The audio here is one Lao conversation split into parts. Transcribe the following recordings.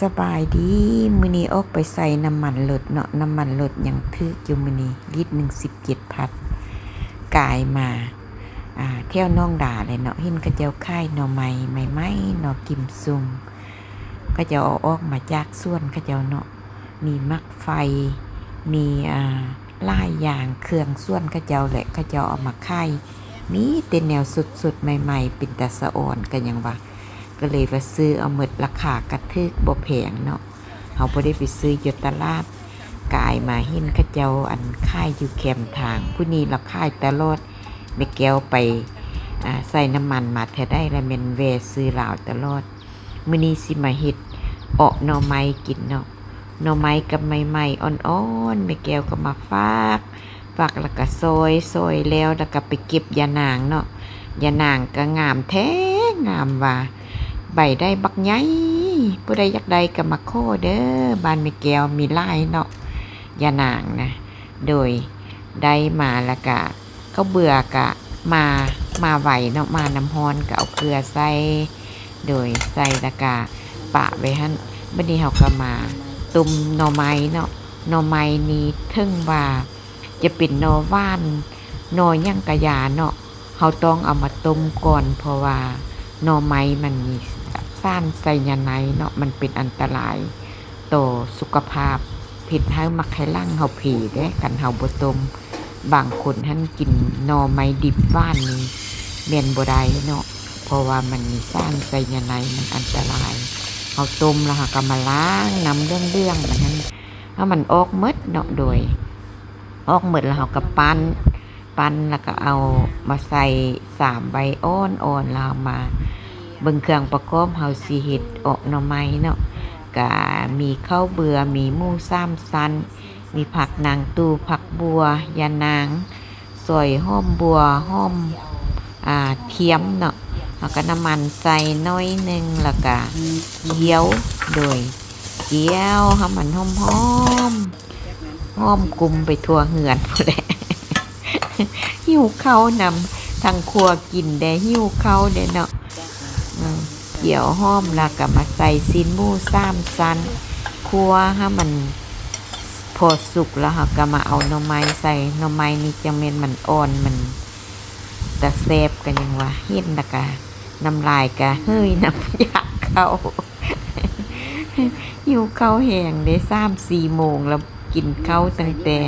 ສະບາຍດີ ມື້ນີ້ອອກໄປໃສ່ນ້ຳມັນລົດເນາະ, ນ້ຳມັນລົດຍັງຖືກຢູ່ມື້ນີ້ ລິດໜຶ່ງສິບເຈັດພັນ. ກາຍມາ ອ່າ ແຖວໜອງດາແຫຼະເນາະ, ເຫັນເຂົາເຈົ້າຂາຍໜໍ່ໄມ້ໃໝ່ໆ ໜໍ່ກິມຊຸງ ເຂົາເຈົ້າເອົາອອກມາຈາກສວນເຂົາເຈົ້າເນາະ, ມີໝາກໄຟ ມີ ອ່າ ຫຼາຍຢ່າງ ເຄື່ອງສວນເຂົາເຈົ້າແຫຼະ ເຂົາເຈົ້າເອົາມາຂາຍ ມີແຕ່ແນວສົດໆ ໃໝ່ໆ ເປັນຕາສະອອນ ກະຍັງວ່າ ກະເລີຍວ່າຊື້ເອົາໝົດ ລາຄາກະຖືກ ບໍ່ແພງເນາະ, ເຮົາບໍ່ໄດ້ໄປຊື້ຢູ່ຕະຫຼາດ. ກາຍມາເຫັນເຂົາເຈົ້າ ອັນ ຂາຍຢູ່ແຄມທາງ ຜູ້ນີ້ລາວຂາຍຕະຫຼອດ. ແມ່ແກ້ວໄປ ອ່າ ໃສ່ນ້ຳມັນມາເທື່ອໃດລະແມ່ນແວ່ຊື້ລາວຕະຫຼອດ. ມື້ນີ້ຊິມາເຮັດເອາະໜໍ່ໄມ້ກິນເນາະ, ໜໍ່ໄມ້ກັບໃໝ່ໆ ອ່ອນໆ ແມ່ແກ້ວກໍມາຝາກ ຝາກແລ້ວກໍຊອຍ ຊອຍແລ້ວ ແລ້ວກໍໄປເກັບຢານາງເນາະ. ຢານາງກໍງາມແທ້ງາມວ່າ ໃບໄດ້ບັກໃຫຍ່, ຜູ້ໃດຢາກໄດ້ກໍມາຂໍເດີ, ບ້ານແມ່ແກ້ວມີຫຼາຍເນາະ ຢານາງນະ. ໂດຍ ໄດ້ມາແລ້ວກະ ເຂົ້າເບືອກະມາ ມາໄວເນາະ, ມານ້ຳຮ້ອນກະເອົາເກືອໃສ່ ໂດຍ ໃສ່ແລ້ວກະປະໄວ້ຫັ້ນ. ບັດນີ້ເຮົາກະມາຕົ້ມໜໍ່ໄມ້ເນາະ, ໜໍ່ໄມ້ນີ້ເຖິງວ່າຈະເປັນໜໍ່ຫວານ ໜໍ່ຫຍັງກະຢ່າເນາະ, ເຮົາຕ້ອງເອົາມາຕົ້ມກ່ອນ ເພາະວ່າໜໍ່ໄມ້ມັນມີສານໄຊຍາໄນເນາະ, ມັນເປັນອັນຕະລາຍຕໍ່ສຸຂະພາບ, ເຮັດໃຫ້ໝາກໄຂ່ຫຼັງເຮົາເພເດ້ ຄັນເຮົາບໍ່ຕົ້ມ. ບາງຄົນຫັ້ນກິນໜໍ່ໄມ້ດິບຫວານນີ້ແມ່ນບໍ່ໄດ້ເນາະ, ເພາະວ່າມັນມີສານໄຊຍາໄນ ມັນອັນຕະລາຍ. ເຮົາຕົ້ມແລ້ວເຮົາກໍມາລ້າງນ້ຳເຫຼືອງໆ ມັນຫັ້ນ ໃຫ້ມັນອອກໝົດເນາະ, ໂດຍ ອອກໝົດແລ້ວເຮົາກໍປັ້ນ ປັ້ນແລ້ວກໍເອົາມາໃສ່ຊາມໄວ້ອ່ອນໆ ແລ້ວເຮົາມາເບິ່ງເຄື່ອງປະກອບ. ເຮົາຊິເຮັດເອາະໜໍ່ໄມ້ເນາະ, ກະມີເຂົ້າເບືອ ມີໝູສາມຊັ້ນ ມີຜັກນາງຕູ່ ຜັກບົ່ວ ຢານາງ ຊອຍຫອມບົ່ວ ຫອມ ອ່າ ທຽມເນາະ, ແລ້ວກໍນ້ຳມັນໃສ່ໜ້ອຍໜຶ່ງ ແລ້ວກໍກ້ຽວ ໂດຍ ກ້ຽວໃຫ້ມັນຫອມໆ ຫອມກຸ່ມໄປທົ່ວເຮືອນພຸ້ນແຫຼະ. ຫິວເຂົ້ານຳ, ທັງຂົ້ວກິນແດ່ ຫິວເຂົ້າແດ່ເນາະ. ອືມ ກ້ຽວຫອມ ແລ້ວກໍມາໃສ່ຊີ້ນໝູສາມຊັ້ນ ຂົ້ວໃຫ້ມັນພໍສຸກ ແລ້ວເຮົາກໍມາເອົາໜໍ່ໄມ້ໃສ່. ໜໍ່ໄມ້ນີ້ຈັ່ງແມ່ນມັນອ່ອນ ມັນຕາແຊບ ກໍຍັງວ່າ ເຫັນແລ້ວກໍນ້ຳລາຍກະເຫີຍ ນ້ຳຢາກເຂົ້າ. ຫິວເຂົ້າແຮງເດ້ ສາມສີ່ໂມງແລ້ວ ກິນເຂົ້າຕັ້ງແຕ່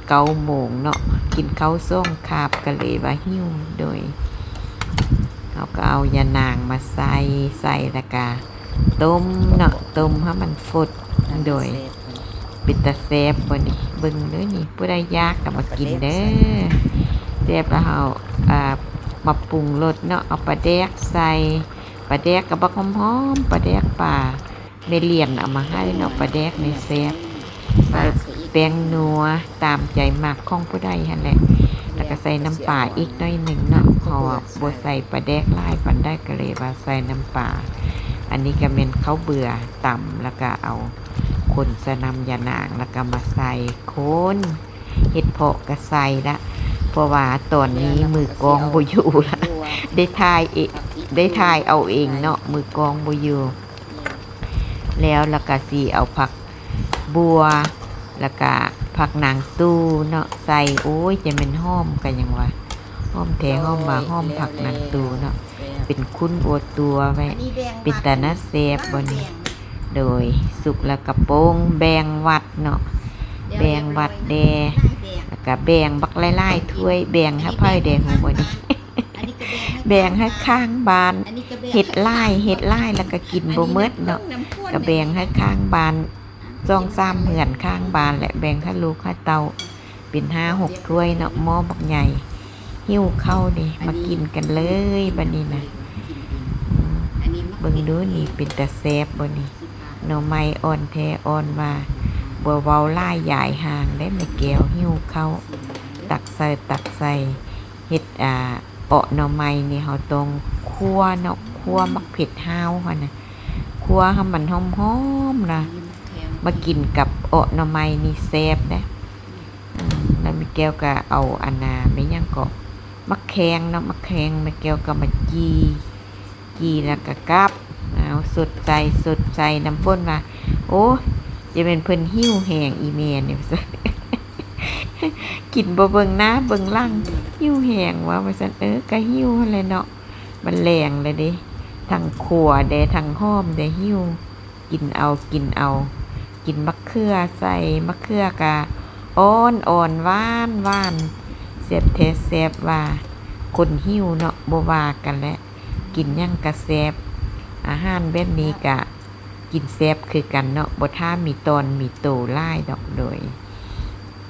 ເກົ້າໂມງເນາະ, ກິນເຂົ້າສອງຄາບ ກໍເລີຍວ່າຫິວ. ໂດຍ ເຮົາກໍເອົາຢານາງມາໃສ່ ໃສ່ແລ້ວກະຕົ້ມເນາະ, ຕົ້ມໃຫ້ມັນຟົດ. ໂດຍ ເປັນຕາແຊບບໍ່ນີ້? ເບິ່ງເດີນີ້ ຜູ້ໃດຢາກກໍມາກິນເດີ. ແຊບແລ້ວເຮົາ ອ່າ ມາປຸງລົດເນາະ, ເອົາປາແດກໃສ່ ປາແດກກໍບັກຫອມໆ ປາແດກປາ ແມ່ຫຼຽນເອົາມາໃຫ້ເນາະ, ປາແດກນີ້ແຊບ. ໃສ່ແປ້ງນົວຕາມໃຈມັກຂອງຜູ້ໃດຫັ້ນແຫຼະ, ແລ້ວກໍໃສ່ນ້ຳປາອີກໜ້ອຍໜຶ່ງເນາະ, ເພາະວ່າບໍ່ໃສ່ປາແດກຫຼາຍປານໃດ ກໍເລີຍວ່າໃສ່ນ້ຳປາ. ອັນນີ້ກໍແມ່ນເຂົ້າເບືອຕຳ ແລ້ວກໍເອົາຄົນໃສ່ນ້ຳຢານາງ ແລ້ວກໍມາໃສ່ຄົນ. ເຫັດເຜາະກະໃສ່ລະ ເພາະວ່າຕອນນີ້ມືກ້ອງບໍ່ຢູ່ລະ ໄດ້ຖ່າຍເອ ໄດ້ຖ່າຍເອົາເອງເນາະ, ມືກ້ອງບໍ່ຢູ່. ແລ້ວລະກະຊິເອົາຜັກບົ່ວ ລະກະຜັກນາງຕູ່ເນາະໃສ່. ໂອ້ຍ ຈະແມ່ນຫອມກະຫຍັງວະ, ຫອມແທ້ຫອມວ່າ ຫອມຜັກນາງຕູ່ເນາະ. ເປັນຂຸ້ນອົວຕົວໄວ້ ເປັນຕາໜ້າແຊບບໍ່ນີ້? ໂດຍ ສຸກແລ້ວກະປົງ ແບ່ງວັດເນາະ, ແບ່ງວັດແດ່ ລະກະແບ່ງບັກຫຼາຍໆຖ້ວຍ. ແບ່ງໃຫ້ໃຜແດ່ຮູ້ບໍ່ນີ້? ແບ່ງໃຫ້ຂ້າງບ້ານ. ເຮັດຫຼາຍ ເຮັດຫຼາຍລະກະກິນບໍ່ໝົດເນາະ, ກະແບ່ງໃຫ້ຂ້າງບ້ານ ສອງສາມເຮືອນຂ້າງບ້ານ ແລະ ແບ່ງໃຫ້ລູກໃຫ້ເຕົ້າ ເປັນຫ້າຫົກຖ້ວຍເນາະ, ໝໍ້ບັກໃຫຍ່. ຫິວເຂົ້າເດ້ ມາກິນກັນເລີຍບາດນີ້ນະ. ເບິ່ງດູນີ້ ເປັນຕາແຊບບໍ່ນີ້? ໜໍ່ໄມ້ອ່ອນແທ້ອ່ອນວ່າ ບໍ່ເວົ້າຫຼາຍຢາຍຫ່າງໄດ້ແມ່ແກ້ວ, ຫິວເຂົ້າ. ຕັກໃສ່ ຕັກໃສ່. ເຮັດ ອ່າ ເອາະໜໍ່ໄມ້ນີ້ ເຮົາຕ້ອງຂົ້ວເນາະ, ຂົ້ວໝາກເຜັດຫ້າວຫັ້ນນະ, ຂົ້ວໃຫ້ມັນຫອມໆນະ, ມາກິນກັບເອາະໜໍ່ໄມ້ນີ້ແຊບເດ້. ອືມ ແລ້ວແມ່ແກ້ວກໍເອົາອັນນ່າ ແມ່ນຫຍັງເກາະ ໝາກແຄງເນາະ, ໝາກແຄງ ແມ່ແກ້ວກໍມາຈີ່ ຈີ່ແລ້ວກໍກັບ ເອົາ ຊ ສົດໃຈ ສົດໃຈ. ນ້ຳຝົນວ່າ ໂອ້ຍ ຈະແມ່ນເພິ່ນຫິວແຮງອີ່ແມ່ນີ້ ວ່າຊັ້ນ ກິນບໍ່ເບິ່ງໜ້າເບິ່ງຫຼັງ ຫິວແຮງວ່າ ວ່າຊັ້ນ. ເອີ ກະຫິວຫັ້ນແຫຼະເນາະ ມັນແລງແລ້ວເດ້ ທັງຂົ້ວແດ່ ທັງຫອມແດ່ ຫິວ. ກິນເອົາ ກິນເອົາ ກິນບັກເຂືອໃສ່ ບັກເຂືອກະອ່ອນໆ ຫວານໆ ແຊບແທ້ແຊບວ່າ. ຄົນຫິວເນາະ ບໍ່ວ່າກັນແຫຼະ ກິນຫຍັງກະແຊບ ອາຫານແບບນີ້ກະກິນແຊບຄືກັນເນາະ ບໍ່ຖ້າມີຕອນມີໂຕຫຼາຍດອກ. ໂດຍ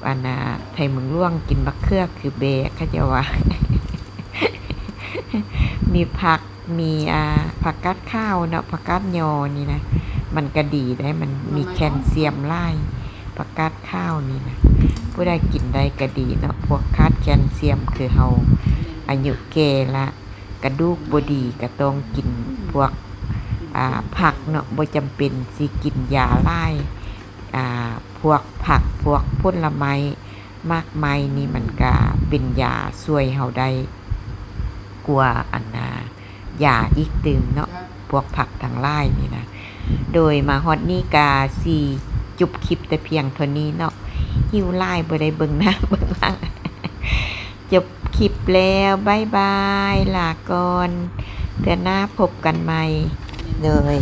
ອັນນ່າ ໄທເມືອງຫຼວງກິນບັກເຂືອຄືແບ້ ເຂົາເຈົ້າວ່າ ມີຜັກ ມີ ອ່າ ຜັກກາດຂາວເນາະ ຜັກກາດຍໍນີ້ນະ ມັນກະດີໄດ໋ ມັນມີແຄນຊຽມຫຼາຍ ຜັກກາດຂາວນີ້ນະ ຜູ້ໃດກິນໄດ້ກະດີເນາະ. ພວກຂາດແຄນຊຽມຄືເຮົາອາຍຸແກ່ລະ ກະດູກບໍ່ດີ ກະຕ້ອງກິນພວກ ອ່າ ຜັກເນາະ ບໍ່ຈຳເປັນຊິກິນຢາຫຼາຍ. ອ່າ ພວກຜັກ ພວກຜົນລະໄມ້ ໝາກໄມ້ນີ້ ມັນກະເປັນຢາຊ່ວຍເຮົາໄດ້ກວ່າ ອັນນ່າ ຢາອີກຕື່ມເນາະ ພວກຜັກທັງຫຼາຍນີ້ນະ. ໂດຍມາຮອດນີ້ກະຊິຈົບຄລິບແຕ່ພຽງເທົ່ານີ້ເນາະ ຫິວຫຼາຍ ບໍ່ໄດ້ເບິ່ງໜ້າເບິ່ງຫຼັງ. ຈົບຄລິບແລ້ວ ບາຍບາຍ ລາກ່ອນ ເທື່ອໜ້າພົບກັນໃໝ່. ໂດຍ